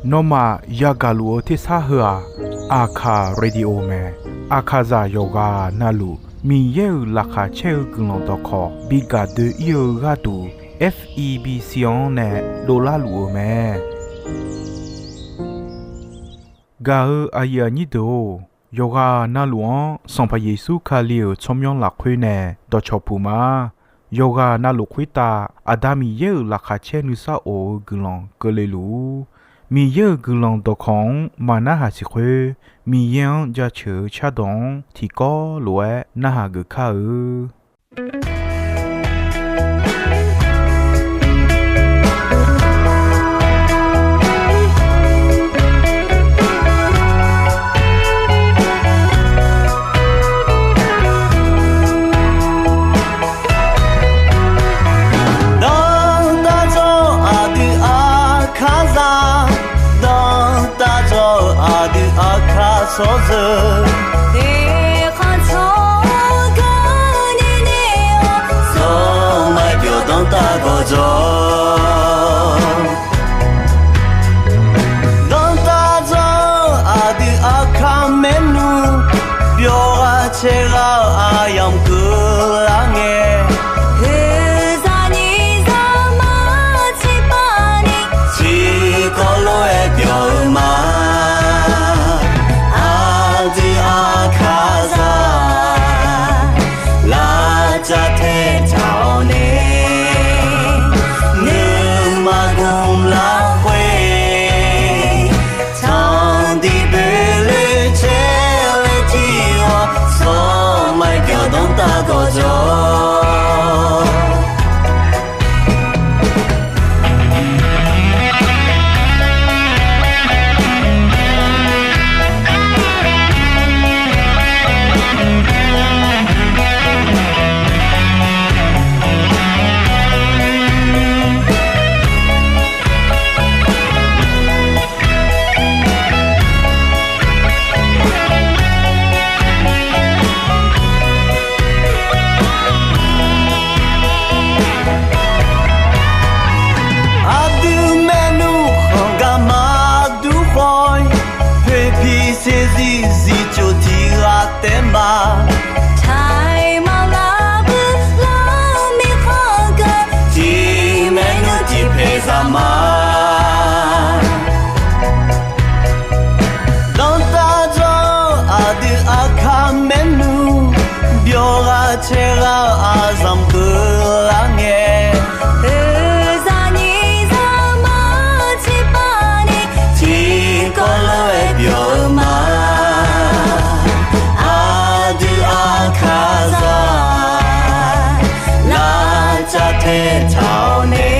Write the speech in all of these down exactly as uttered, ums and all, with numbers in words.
Nawmaf yagaq luf-eu tersar heu-aq, Aqkaq Radio mae. Aqkaqzaq yawqghaq navluf Miqyaer-euq laqkhaq caer-eu guiqlanq dawqkawq bi gaq doe-ir-eu gharduq, F E B C-anr nae dovlar luf-eu mae. Gaq-eu aqyuif aqnyir deuq-or, yawqghaq navluf-anr Sanqpaq Yeqsur Kali-euq tsawrmyanr lafkhoer nae dawqcawq puq ma. Yawqghaq navluf khoertav Aqda Miqyaer-euq laqkhaq caer nuisar of-eu guiqlanq keuvle luf-ur. Miqyaer-euq guiqlanq dawqkawq-anr maqnarhaq siq khoer, Miqyaer-anr jaceuq-eu cardawq-anr tiqkawv lof-aer narhaq geuf kar-eu. Dawqtawvluf aqdui Aqkaqzaq, dawqtawvluf aqdui Aqkaq tsawrjeuq, eqkhanq tsawrganr nini-awr, zawr maqbyawq danrtav gawqjawq. Dawqtawvluf aqdui Aqkaq maernmr, byawq ghaq caer ghaq-eu aqyamq keuvlar ngae, oeqzaq nyiq zaqmar tsiqpavni, tiqkawv lof-aer byawq-eu ma. Aqdui Aqkaqzaq, lavcav taetaq-awr nae, nuima gmq lafkhoer, tanqdiq boeqle caer laer tir-awr, zawr maqbyawq danrtav gawqjawq. Aqdui maernmr khanq gar maqdur khawf-ir, poeqpiq saeqzir zifcof tiq ghaq taef ma. Taiq maqlar bui lar mirkhanq geu, tiq maernmr tiq paeq zaq ma. Dawqtawvluf aqdui Aqkaq maernmr, byawq ghaq caer ghaq-eu aqzanq keuvlar ngae, oeqzaq nyiq zaqmar tsiqpavni, tiqkawv lof-aer byawq-eu ma. Aqdui Aqkaqzaq, lavcav taetaq-awr nae,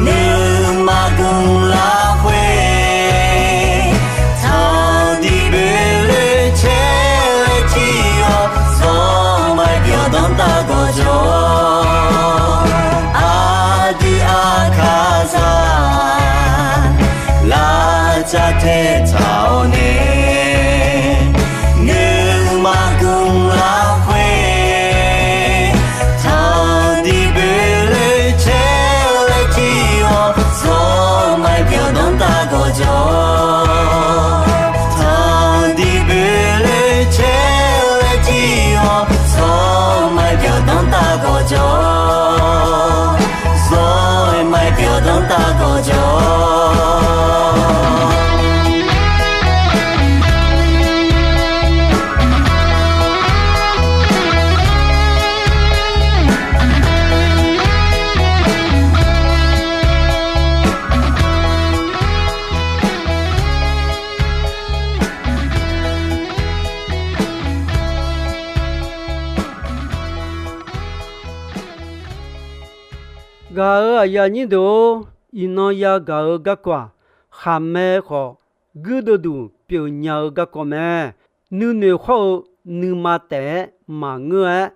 nuima gmq lafkhoer, tanqdiq boeqle caer laer tir-awr, zawr maqbyawq danrtav gawqjawq. Aqdui Aqkaqzaq, lavcav taetaq-awr nae, nuima gmq lafkhoer, tanqdiq boeqle caer laer tir-awr, zawr maqbyawq danrtav gawqjawq. Tanqdiq boeqle caer laer tir-awr, zawr maqbyawq danrtav gawqjawq. Zawr maqbyawq danrtav gawqjawq. Gaq-euq aqyuif aqnyir deuq-or, iqnan yagaq-eu garkawv-aq, khaqmae khawf guirdeuv duq pyeuf nya-eu garkawv mae. Nuinoeq khawr-eu nuima taef-aer maqngeur-aer,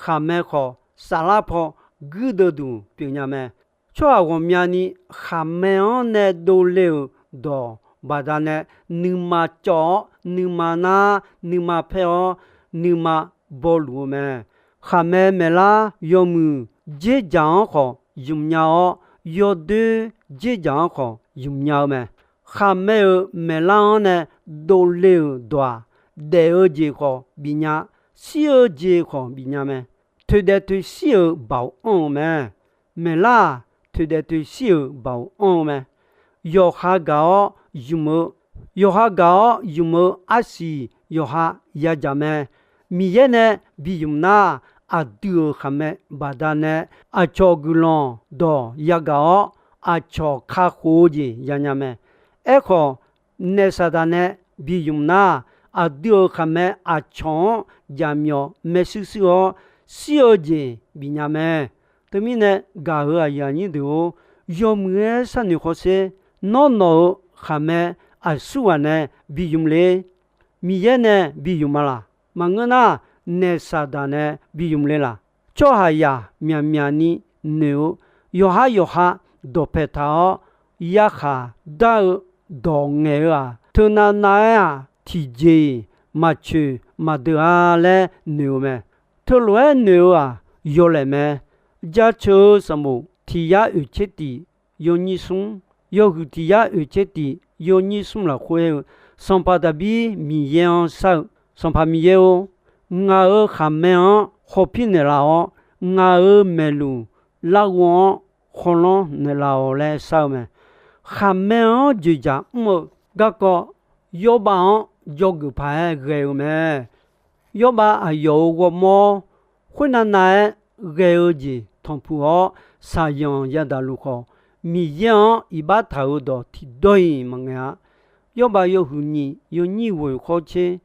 khaqmae khawf saflar paw guirdeuv duq pyeuf nya mae. Tsawrhaq ghawqmyani khaqmae-anr nae dovle-euq dawq baqdanae, nuima cawv-awr, nuima nar, nuima paer-awr, nuima bawluf-eu mae. Khaqmae maeqlar yawmuiq dzerdzaq-anr khawf zmq nya-awr, yawdoer dzerdzaq-anr khawf ymq nya-eu mae. Khaqmae-euq maeqlar-anr nae dovle-euq dawq-aq, daef-eu jeq khawf bifnya, shir-eu jeq khawf bifnya mae. Toeqdaef toeqshir-euq baoq anr-eu mae. Maeqlar-aq, toeqdaef toeqshir-euq baoq anr-eu mae. Yawqha gaq-awr ymq-eu, yawqha gaq-awr ymq-eu arsiq yawqha yadzaq mae. Miqyaer nae bi ymq nar, aqdui-euq khaqmae baqdanae aqcawq guiqlanq dawq yagaq-awr, aqcawq kakhof-eu jeq yanya mae. Aerkhawf, naef Saqdaq nae bi ymq nar, aqdui-euq khaqmae aqcawq-anr jaqmyawf maershuir shuir-awr, shir-eu jeq bifnya mae. Teumirnae gaq-euq aqyuif aqnyir deuq-or, yawmuiq-aer sharnoeq hawsher. Nawr nawq-euq khaqmae aqsur ghaq nae bi ymq le? Miqyaer nae bi ymq ma laq? Maqngeur nar, naef Saqdaq nae bi ymq le laq? Tsawrhaqzaq myaqmyaq ni noeq-eu, yawqha yawqha dawqpae taq-awr, yarkhaq dar-eu dawq ngaeq-eu-aq, teunav nav-aer-aq, tiqjeq-iq maqcoeq maqdeuq-a laer noeq-eu mae. Teulof-aer noeq-eu-aq, yawlaeq mae. Jaceuq-eu sanqbof tiq yar oeq tser tiq yawnyir smr, yawhuiq tiq yar oeq tser tiq yawnyir smr lafkhoer aer-eu, Sanqpaq Daqbir Miqyaer-anr shar-eu, Sanqpaq Miqyaer-or, ngaq-euq khaqmae-anr hawpir naeqlaf-awr, ngaq-euq maeqluq larghov-anr khawlanr naeqlaf-awq laer shar-eu mae. Khaqmae-anr dzoeqdzaq mr-eu garkawv, Yawrbav-anr dzawgeuf paq-aer ghae-eu mae. Yawrbav aqyawf-euq ghawrmawr khoernav nav-aer ghae-eu jeq tanqpuq-awr shaqzanq yadaq luf khawf, Miqyaer-anr iqbax taq-euq dawq tiqdawr-iq maqngaeq-a. Yawrbav yawhuiq nyiq yawnyir ghoeq khawr tser,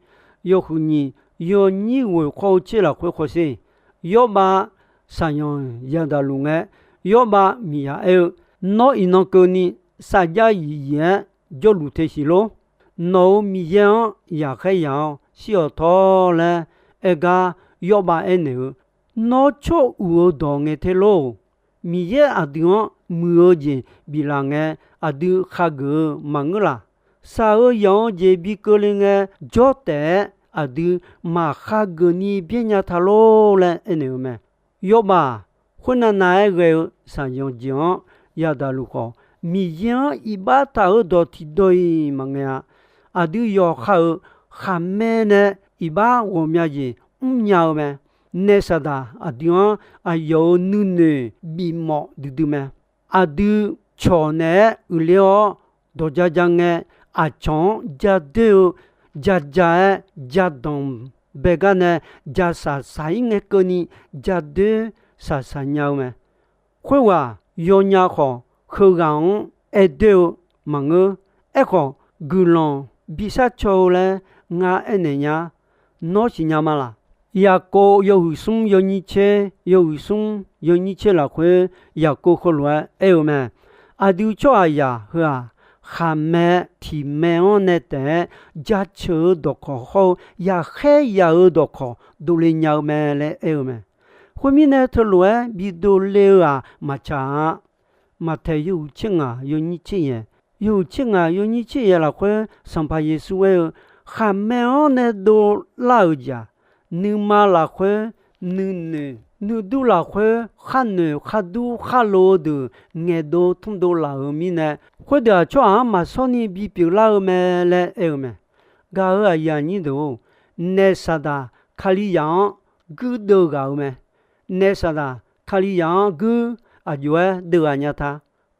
yawhuiq nyiq yawnyir ghoeq khawr-eu tser lafkhoer khawsher, Yawrbav shaqzanq yadaq luf ngae, Yawrbav miqyaq aer-eu, Nawr iqnan keuvni sar jar yif yif-aer jawrluf te siq lor. Nawq-euq Miqyaer-anr yaqkhaer yaq-awr shir-awq tawr laer aer gar Yawrbav aernaeq-eu, Nawr tsawr uq-eu dawq ngae te lor. Miqyaer aqdui-anr muiq-eu jeq biflaf ngae, aqdui khageuf-eu maqngeur laq? Shaq-eu yanq-eu jeq bi keuvle ngae, jawr taef-aer aqdui maqkhageuf ni byaer nya ta lor laer aernaeq-eu mae. Yawrbav-aq, khoernav nav-aer ghae-eu shaqzanq jeq-anr yadaq luf khawf, Miqyaer-anr iqbax taq-euq dawq tiqdawq-iq maqngaeq-a. Aqdui yawqha-euq khaqmae nae iqbax ghawqmya jeq mrnya-eu mae. Naef Saqdaq aqdui-anr aqyawf-euq nuinoeq bifmawf duidui mae. Aqdui cawq naeq-aer uiqler-awr dawq ja ja ngae, aqcawq-anr ja doer-eu ja ja-aer ja danq bae gar nae ja shaq shaq-ir ngae keuvni ja doer shaq shaq nya-eu mae. Khoerghaq yawnya khawf, heughaq-anr aer doer-eu maqngeur. Aerkhawf, guiqlanq bishar caw-eu laer ngar aernaeq nya. Nawr siqnya ma laq? Yaqkov yawhuiq smr yawnyir tser, yawhuiq smr yawnyir tser lafkhoer Yaqkov heulof-aer aer-eu mae. Aqdui tsawrhaqzaq heu-aq, khaqmae tiq mae-anr nae taef-aer jaceuq-eu dawqkawq hawr-eu yaqkhaer yaq-eu dawqkawq dovle nya-eu mae laer aer-eu mae. Khoermirnae, teulof-aer bidov le-eu-aq maqtsaq-a. Maqtaeq yawhuiq tser ngaq yawnyir tser yaeq, yawhuiq tser ngaq yawnyir tser yaeq lafkhoer Sanqpaq Yeqsur aer-eu, khaqmae-anr nae dovlar-euq jeq-aq, nuima lafkhoer nuinoeq, nuidur lafkhoer kharnoeq khardur kharlo-eu deuq ngaeqdov tmrdov laf-euq mirnae, khoerdeuq-aq tsawrhaq-anr maqshawr ni bipyeuf lar-eu mae laer aer-eu mae. Gaq-euq aqyuif aqnyir deuq-or, naef Saqdaq Kalizaq-anr guirdeuv ghaq-eu mae. Naef Saqdaq Kalizaq-anr guir aqjox-aer deuv ghaq nya ta.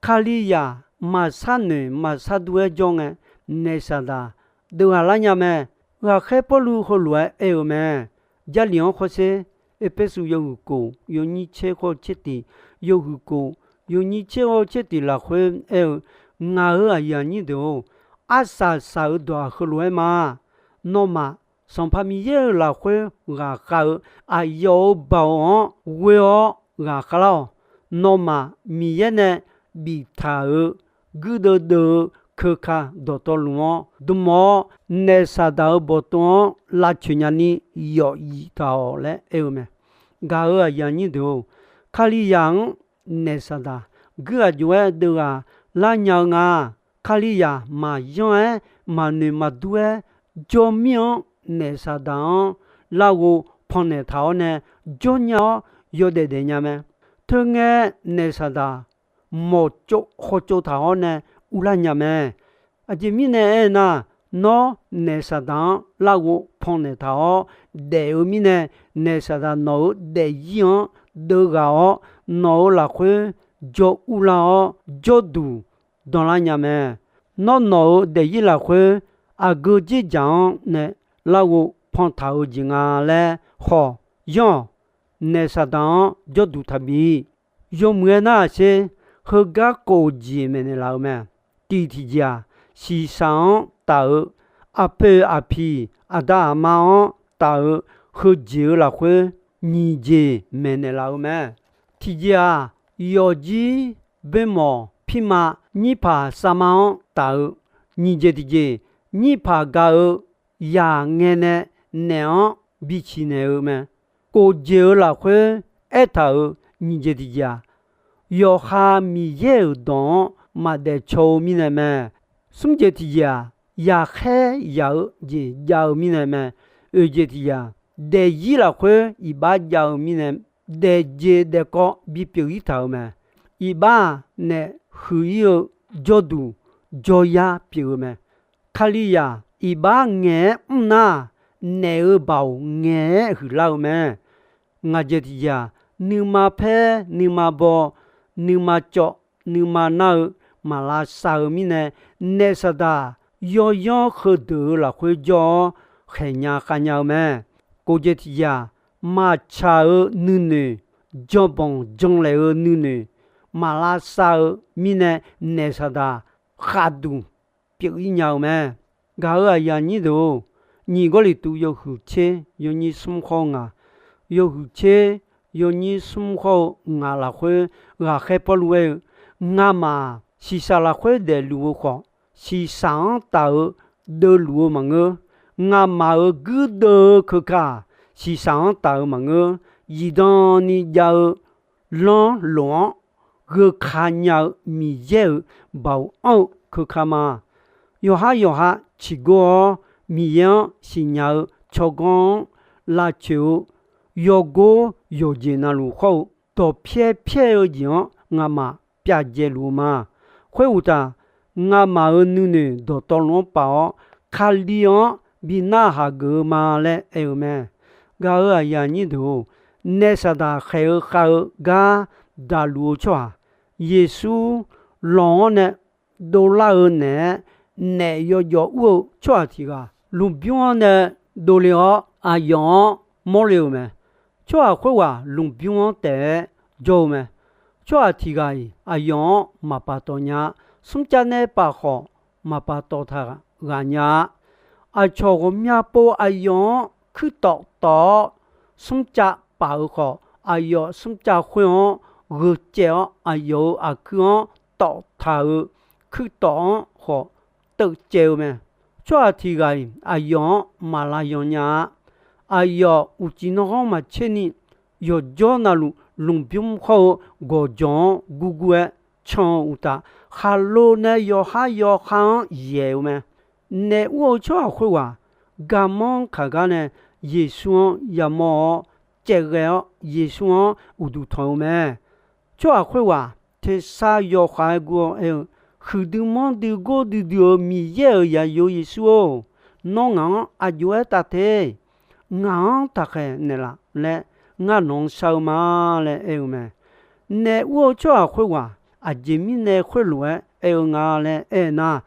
Kalizaq maqshar noeq maqshar dur-aer jawr ngae, naef Saqdaq deuv ghaq lar nya mae. Ghaqkhaer Pawrluv heulof-aer aer-eu mae. Jarlif-anr khawrsher, Erpersu yawhuiq kof yawnyir tser khawr tser tiq, yawhuiq kof yawnyir tser khawr tser tiq lafkhoer aer-eu, Ngaq-euq aqyuif aqnyir deuq-or, arsaq saq-eu dawq-aq heulof-aer ma. Nawmaf, Sanqpaq Miqyaer-euq lafkhoer ghaqkhav-eu aqyawf-euq baoq-anr ghoe-awr ghaqkhav lar-awq. Nawmaf, Miqyaer nae biftaq-euq guirdeuv deuv-eu keuka dawqtawvluf-anr dmq-awr, naef Saqdaq-euq bawqtov-anr lavcoeq nyani yawf yif taq-awq laer aer-eu mae. Gaq-euq aqyuif aqnyir deuq-or, Kalizaq-anr naef Saqdaq guir aqjox-aer deuv ghaq lar nya-eu nga. Kalizaq maqyanr-aer maqnoeq maqdur-aer jawr mir-anr naef Saqdaq-anr larghov pannaeq taq-awr nae jawrnya-awr yawdaef daef nya mae. Teungae naef Saqdaq mawqtsov khawtsov taq-awr nae urlar nya mae. Aqjeq mirnae aernar, nawr naef Saqdaq-anr larghov pannaeq taq-awr daef-eu mirnae, naef Saqdaq nawq-euq daefzir-anr deuvghaq-awr, nawq-euq lafkhoer jawr urlar-awr, jawrduq danlar nya mae. Nawr nawq-euq daefzir lafkhoer aqgeu dzerdzaq-anr nae larghov pantaq-eu jeq nga laer khawf, yanr-awq. Naef Saqdaq-anr jawrduq taqbi. Yawmuiq-aer nar-aq sher, heugar kof jeq maeqnaeq laf-eu mae. Tiq tiqjeq-aq, shiqshaq-anr taf-eu, aqpoeq aqpiq aqda aqma-anr taf-eu, heujeq-eu lafkhoer nyiq jeq maeqnaeq laf-eu mae. Tiqjeq-aq, yawqjir boermawq pirma nyirpaq savma-anr taf-eu, nyiq jeq tiqjeq, nyirpaq gaq-eu yaqngae nae naef-anr biciq naeq-eu mae. Kof jeq-eu lafkhoer aertaq-euq nyiq jeq tiqjeq-aq, yawqha Miqyaer-euq dawq-anr maqdaef caw-eu mirnae mae. Smr jeq tiqjeq-aq, yaqkhaer yaq-eu jeq jav-eu mirnae mae. Oeq jeq tiqjeq-aq, daefzir lafkhoer iqbax jav-eu mirnae, daefjeq daefkawv bipyeuf-ir taq-euq mae. Iqbax-aq, naef huiq-ir-eu jawrduq jawryar pyeuf-eu mae. Kalizaq iqbax ngaeq-aer mr nar, naef-euq baoq ngaeq-aer huiqlar-eu mae. Ngaq jeq tiqjeq-aq, nuima paer nuima baw, nuima cawv, nuima nar-eu, maq lavsav-eu mirnae, naef Saqdaq yawyanr heudeuq-euq lafkhoer jawr-awr khaeqnya khavnya-eu mae. Kof jeq tiqjeq-aq, maqtsaq-eu nuinoeq, janbanq janlaeq-eu nuinoeq, maq lavsav-eu mirnae, naef Saqdaq khaqduq pyeuf-ir nya-eu mae. Gaq-euq aqyuif aqnyir deuq-or, nyiq Gawrliqtu yawhuiq tser yawnyir smr khawr-eu ngaq, yawhuiq tser yawnyir smr khawr-eu ngaq lafkhoer ghaqkhaer Pawrluv aer-eu, Ngamaf-aq, shiqshaq lafkhoer daefluf-eu khawf, shiqshaq-anr taf-eu deuvluf-eu maqngeur. Ngamaf-euq guirdeuv-eu keuka-aq, shiqshaq-anr taf-eu maqngeur. Zifdan ni jav-eu lanr lof-anr gheu ka nya-eu Miqyaer-euq baoq anr-eu keuka ma. Yawqhar yawqha ciqgor-awr, Miqyaer-anr siqnya-eu tsawrganr-anr lavcoeq-eu yawgor yawqjeq navluf khawr-eu dawqpyaer pyaer-eu jeq-anr ngamaf pyavdzae luf-eu ma. Khoeruqtaf, ngamaf-euq nuinoeq dawqtawvluf-anr paf-awr, Kali-anr bi narhaq geuf-eu ma laer aer-eu mae. Gaq-euq aqyuif aqnyir deuq-or, naef Saqdaq khaeq-eu khav-eu gar daqluf-eu tsawrhaq, Yeqsur lawq-anr nae dovlar-eu naeq-aer, naef yawjawf ur-eu tsawrhaq tiq ghaq lmqbymr-anr nae dovle-awr, aqyawf-anr mawrle-euq mae. Tsawrhaq khoerghaq lmqbymr-anr taef-aer jawr-eu mae. Tsawrhaq tiq ghaq-iq aqyawf-anr maqpaftawf nya-a. Smrcav nae paf khawf, maqpaftawf taq ghaq nya-a. Aqcawq ghawqmya pov aqyawf-anr kuirtawf tawf-awr, smrcav paf-eu khawf, aqyawf smrcav khoer-anr gheu caev-awr, aqyawf-euq aqkuir-anr tawf taq-euq kuirtawf-anr khawf teuvcaev-eu mae. Tsawrhaq tiq ghaq-iq aqyawf-anr maq lav yan nya-a. Aqyawf uqcif nanrghanr maqtser ni, yawqjawr navluf lmqbymr hawr-eu gawqjawq-anr gurgur-aer can-eu uqtaf, khaqlo nae yawqhar yawqha-anr yaeq-eu mae. Naef ur-eu tsawrhaq khoerghaq garmanr kaq gar nae Yeqsur-anr yamawr-awr, caevghae-awr Yeqsur-anr uqduq tanq-eu mae. Tsawrhaq khoerghaq tersar yawkhav-aer gur-awr aer-eu, Huiqdui manrdui gordui dui-eu Miqyaer-euq zaqyo Yeqsur-or, nawr ngaq-anr aq jov-aer taf te. Ngaq-anr taqkhaeq naeqlaf laer ngar nawq-anr shar-eu ma laer aer-eu mae. Naef ur-eu tsawrhaq khoerghaq aqjeq mirnae khoerlof-aer aer-eu nga laer aer nar,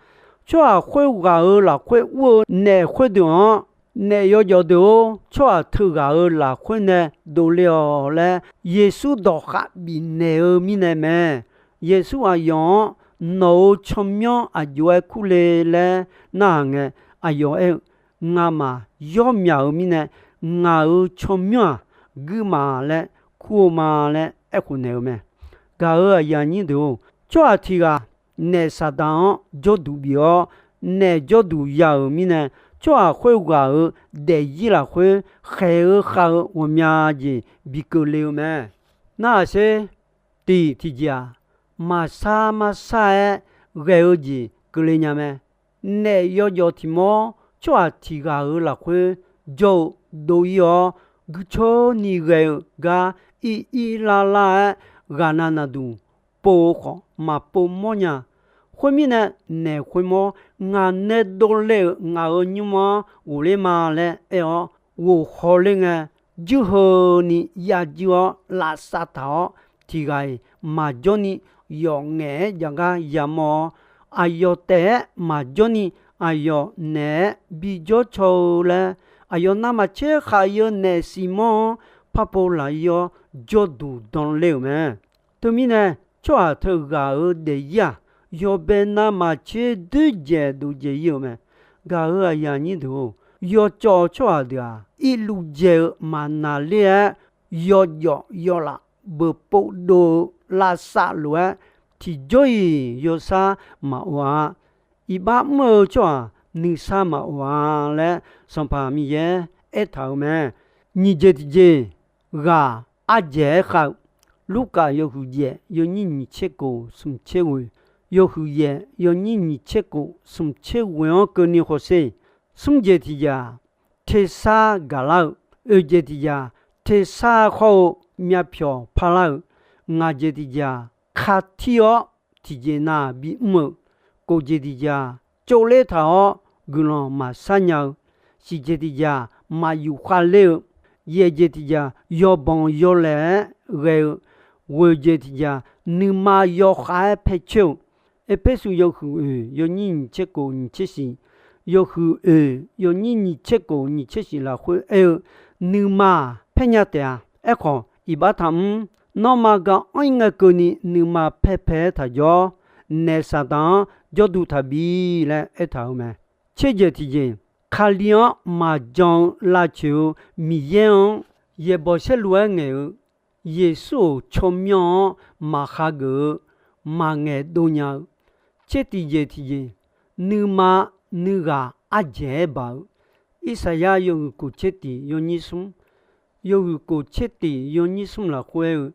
tsawrhaq khoerghaq-euq lafkhoer ur-eu naef khoerdeuq-anr, naef yawjawf deuq-or, tsawrhaq teughaq-euq lafkhoer nae dovle-awq laer Yeqsur dawqkhav bifnaeq-eu mirnae mae. Yeqsur aqyawf-anr nawq-euq tsawrmyanr aq jov-aer kurle laer narhaq ngae, aqyawf aer-eu, Ngamaf yawr myaq-euq mirnae, ngaq-euq tsawrmyanr-aq guirma laer kur-eu ma laer aerkhof naeq-eu mae. Gaq-euq aqyuif aqnyir deuq-or, tsawrhaq tiq ghaq naef Saqdaq-anr jawrduq bif-awr, naef jawrduq ya-euq mirnae, tsawrhaq khoerghaq-euq daefzir lafkhoer khaeq-eu khav-eu ghawqmya jeq bi keuvle-eu mae. Narhaq sher, tiq tiqjeq-aq, maqsar marsar-aer ghae-eu jeq keuvle nya mae. Naef yawjawf tiq mawr tsawrhaq tiq ghaq-euq lafkhoer jawr-eu dov-ir-awr, guicoer ni ghae-eu gar ir ir lar lar-aer ghaqnav naqduq pov-eu khawf maqpov mawrnya. Khoermirnae, naeq khoermawr ngaq nae dovle-euq ngaq-euq nymr-anr ghofler ma laer aer-awr, ghof haw ler ngae, juir heuni yajir-awr lavsav taq-awr, tiq ghaq-iq maqjawr ni yawf ngaef-aer jav gar yamawr-awr, aqyawf taef-aer maqjawr ni aqyawf naeq-aer bijawr caw-eu laer, aqyawf navmaqtser khaq-ir-eu naeq siq mawr-anr par pov laq-ir-awr jawrduq dan ler-euq mae. Teumirnae, tsawrhaq teughaq-euq daefzir-aq, yawbae navmaqtser doerdzaeq dovdzaeq-ir-euq mae. Gaq-euq aqyuif aqnyir deuq-or, yawcawv tsawrhaq deuq-aq, irluv dzae-eu maqnaqler-aer, yawjawf yawlaf beuqpov dov-eu lavsav lof-aer, tiqjawr-iq yawsar maqof-a. Iqbax mr-eu tsawrhaq nuisar maqof-a laer, Sanqpaq Miqyaer aertaq-euq mae. Nyiq jeq tiqjeq, ghaq ardzaeq-aer khav-eu, Lurkaf yawhuiq jaef yawnyir nyiq tser kof smq tser ghoeq, yawhuiq jaef yawnyir nyiq tser kof smq tser ghoeq-anr keuvni khawsher. Smr jeq tiqjeq-aq, tersar gaqlar-eu, oeq jeq tiqjeq-aq, tersar khawr-eu myavpyawq parlar-eu, ngaq jeq tiqjeq-aq, katir-awr tiqjeq nav bimr-eu, kof jeq tiqjeq-aq, tsovler taq-awr guiqlanq maqsar nya-eu, siq jeq tiqjeq-aq, maqyuf khavler-eu, yaeq jeq tiqjeq-aq, yawbanq yawlaeq-aer ghae-eu, ghoeq jeq tiqjeq-aq, nuima yawkhav-aer paer coer-eu. Erpersu yawhuiq oeq yawnyir nyiq tser kof nyiq tser shiq, yawhuiq oeq yawnyir nyiq tser kof nyiq tser shiq lafkhoer aer-eu, nuima paer nya taef-a. Aerkhawf, iqbax taqmr, nanrma ga anr-ir ngae keuvni nuima paer paer-aer taqjawr, naeq Saqdaq-anr jawrduq taqbi laer aertaq-euq mae. Tser jeq tiqjeq, Kali-anr maqjan-eu lavcoeq-eu Miqyaer-anr yaeqbawq saerlu-aer ngaeq-eu, Yeqsur-euq tsawrmyanr-anr maqkhageuf-eu, maqngaeq dov nya-eu. Tser tiqjeq tiqjeq, nuima nuighaq ardzaeq-aer baq-eu. Irsaqyar yawhuiq kof tser tiq yawnyir smr, yawhuiq kof tser tiq yawnyir smr lafkhoer aer-eu,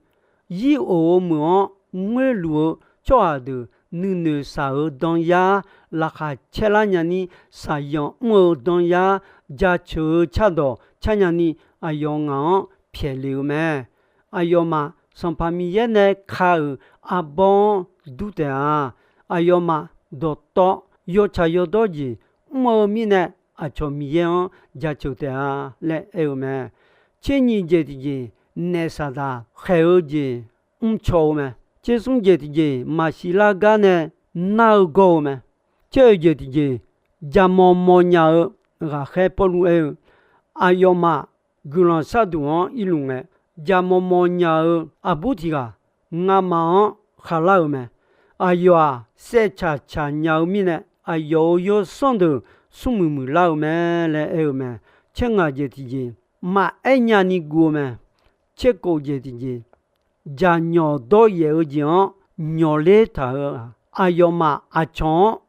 zir of-eu meuq-anr ngoerluf-eu tsawrhaq deuq nuinoeq shaq-euq danyar laqkhaq caerlar nyani, shaqzanq mr-eu danyar jaceuq-eu cardawq car nyani, aqyawf ngaq-anr pyaeq le-eu mae. Aqyawfmaf Sanqpaq Miqyaer nae ka-euq arbawr-anr dur taef-a. Aqyawfmaf dawqtawv yawtsaq yawdawr jeq mr-eu mirnae, aqcawq Miqyaer-anr jaceuq taef-a laer aer-eu mae. Tser nyiq jeq tiqjeq, naeq Saqdaq khaeq-eu jeq mrcaw-eu mae. Tser smr jeq tiqjeq, maqsiq lar gar nae nar-eu gawr-eu mae. Tser oeq jeq tiqjeq, jaqmawf mawf nya-eu ghaqkhaer Pawrluv aer-eu, aqyawfmaf guiqlanq sharduq-anr irluf ngae, jaqmawf mawf nya-eu aqbur tiq ghaq ngamaf-anr khavlar-euq mae. Aqyawf-aq, saevcaq caq nya-eu mirnae, aqyawf-euq yawsanr deuq smrmuiq muiqlar-eu mae laer aer-eu mae. Tser ngaq jeq tiqjeq, maqaer nyani guv-eu mae. Tser kof jeq tiqjeq, jaqnyawq dawryaef-eu jeq-anr nyawqler taq-euq-aq, aqyawfmaf aqcawq-anr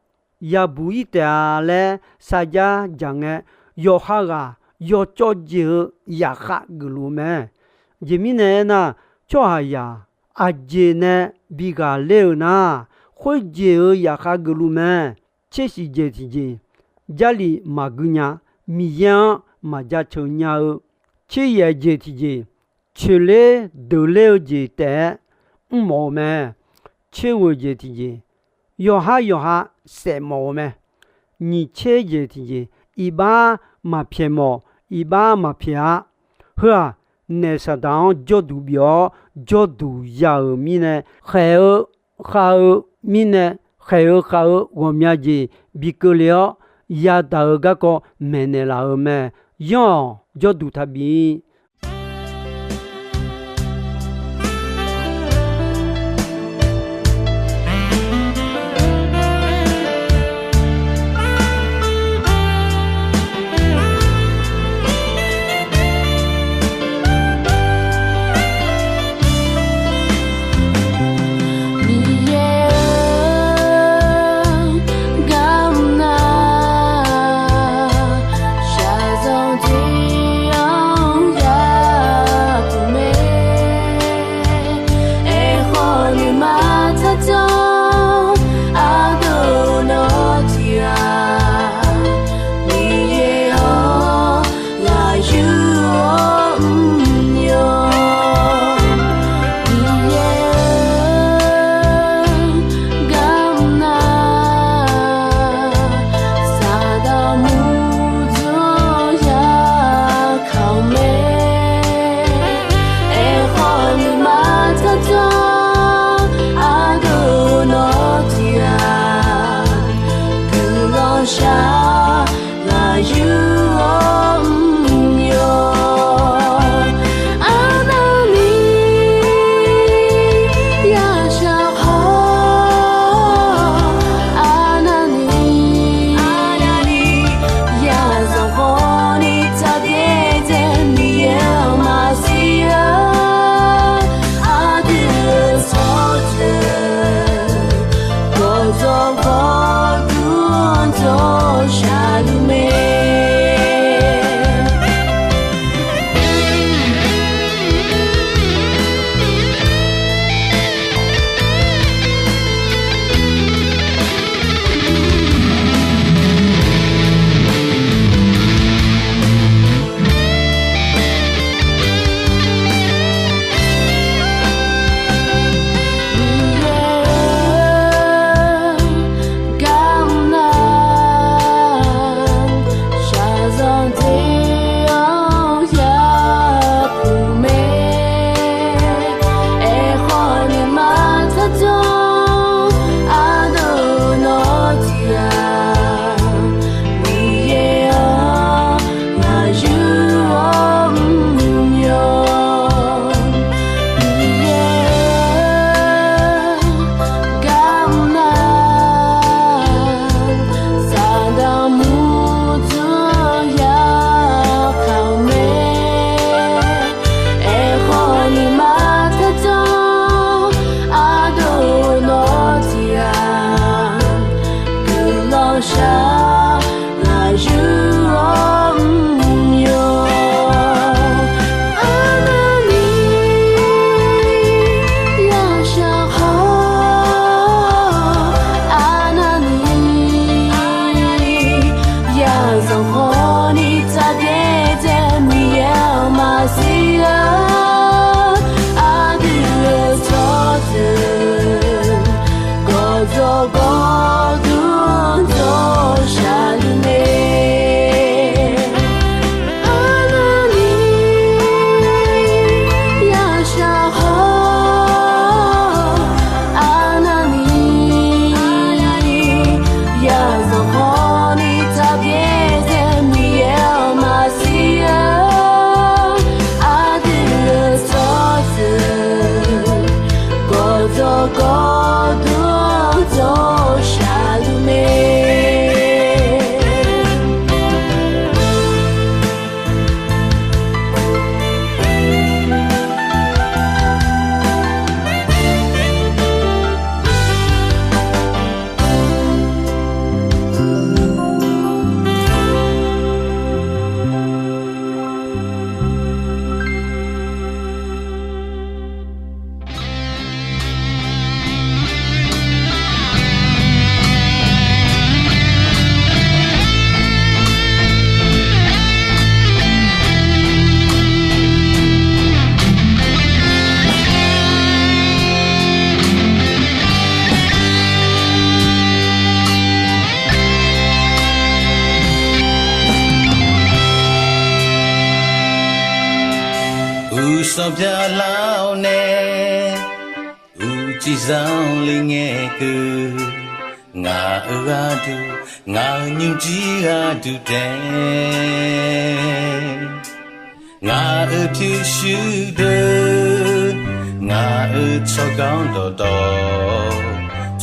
yabuq-ir taef-a laer sarjax dzaq ngae, yawqha ghaq yawcawv jeq-eu yaqkhav geufluf-eu mae. Aqjeq mirnae aernar, tsawrhaqzaq aqjeq nae bi ghaqler-euq nar, khoerjeq-euq yaqkhav geufluf mae. Tser shiq jeq tiqjeq, Jarlif maqgui nya, Miqyaer-anr maqjaceuq nya-eu. Tser yaeq jeq tiqjeq, coeqler deuqler-eu jeq taef-aer mrmawf-eu mae. Tser ghoeq jeq tiqjeq, yawqhar yawqha saef mawf-eu mae. Nyiq tser jeq tiqjeq, iqbax maqpyaeq mawf, iqbax maqpyaeq-a. Heu-aq, naeq Saqdaq-anr jawrduq bif-awr jawrduq ya-euq mirnae, khaeq-eu khav-eu mirnae, khaeq-eu khav-eu ghawqmya jeq bi keuvle-awr, yadaq-eu garkawv maeqnaeq laf-euq mae. Yanr-awq, jawrduq taqbif. Gawqdmr dawq shaqluf mae. Arnavni yashaq haw, arnavni yazanq hawni taqbyaezae Miqyaer-euq maqsiq-eu aqdui-euq tsawrjeuq gawqdawq gawqdmr dawq shaqluf mae. Uqsanq byaqlar-awr nae, uqcif zanq le ngae keuv, ngaq-euq gharduq, ngaq-euq nymrjir gharduq taef, ngaq-euq pyurshuir deuq, ngaq-euq tsawrganr dawqtawv,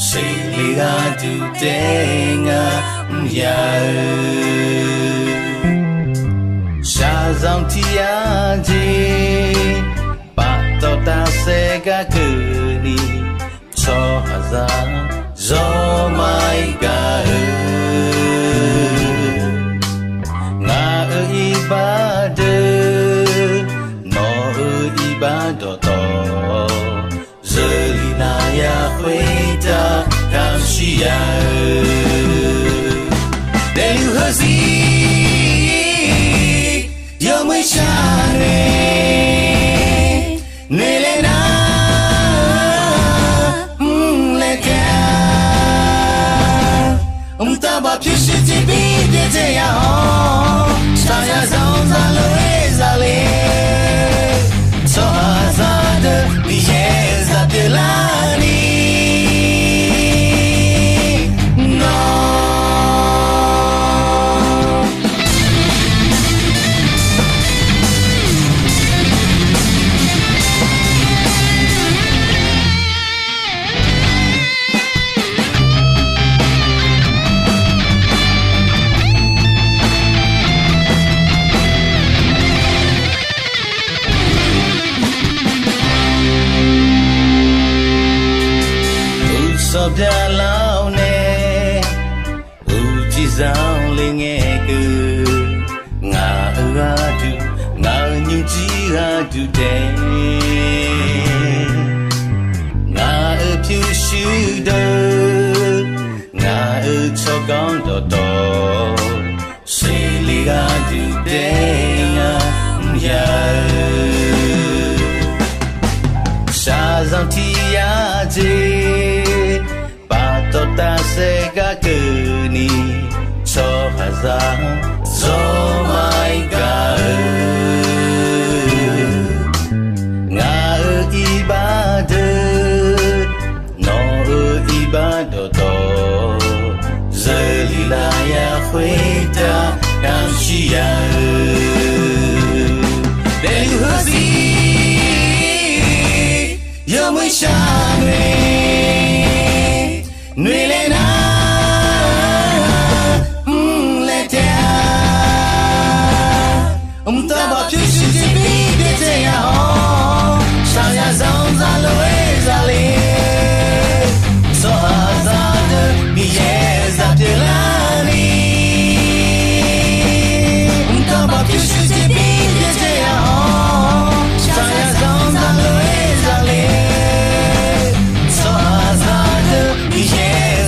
seqle gharduq taef ngar mr ya-eu. Shaqzanq tiq yar jeq, paftawf tafsaef gar keuvni, tsawrhaqzaq zawr maqir gaq-eu. Ngaq-euq iqbax deuq, nawq-euq iqbax dawqtawv, zeurlif navya khoertav kamq shir ya-eu. Daefluf heuzir yawmuiq shar nae, noeqlaer nar mrlaer taef-a. Mqtav baf pyurshuir tiqbir byaerdzae ya-awr, shaqzanq zanq zaqlof-aer zaqle, tsawrhaqzaq deuq Miqyaer zaq pyeuflarni, nawr Uqsanq byaqlar-awr nae, uqcif zanq le ngae keuv, ngaq-euq gharduq, ngaq-euq nymrjir gharduq taef, ngaq-euq pyurshuir deuq, ngaq-euq tsawrganr dawqtawv, seqle gharduq taef ngar mr ya-eu. Shaqzanq tiq yar jeq, paftawf tafsaef gar keuvni, tsawrhaqzaq zawr maqir gaq-eu. Ngaq-euq iqbax deuq, nawq-euq iqbax dawqtawv, zeurlif lafyaq khoertav kamq shir ya-eu. Daefluf heuzir yawmuiq shar nae, noeqlaer nar mrlaer taef-a. Mqtav baf pyurshuir tiqbir byaerdzae ya-awr, shaqzanq zanq zaqlof-aer zaqle, tsawrhaqzaq deuq Miqyaer zaq pyeuflarni, mqtav baf pyurshuir tiqbir byaerdzae ya-awr, shaqzanq zanq zaqlof-aer zaqle, tsawrhaqzaq deuq Miqyaer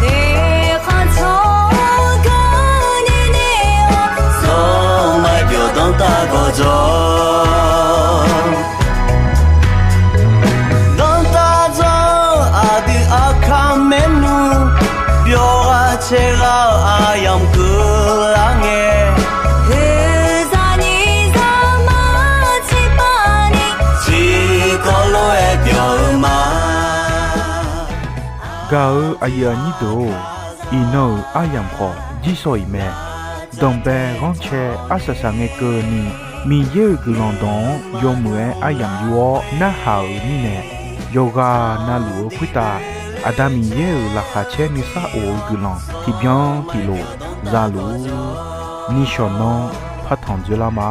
Teqkhanq tsawrganr ni ni-awr, zawr ma byawq danrtav gawqdzawq. Danrtav dzawr-eu aqdui aqkar maernmr, byawq ghaq caer ghaq-eu aryamq keuvlar ngae, oeqzaq nyiq zaqmar tiqpav ni, tiqkawv lof-aer byawq-eu ma. Gaq-eu aqyuif aqnyir deuq-or, iqnan-euq aryamq khawf jirsawq iq mae. Danqbae ghanrcae arsaq saq ngae keuvni, Miqyaer-euq guiqlanq dawq-anr yawmuiq-aer aryamq yur-awr narhaq-euq mirnae, yawqghaq navluf-eu khoertav Aqda Miqyaer-euq laqkhaq caer nuisar of-eu guiqlanq tiqbyan tiqlof zaluf-ur. Nishawq nanr partanq dzoerlar ma.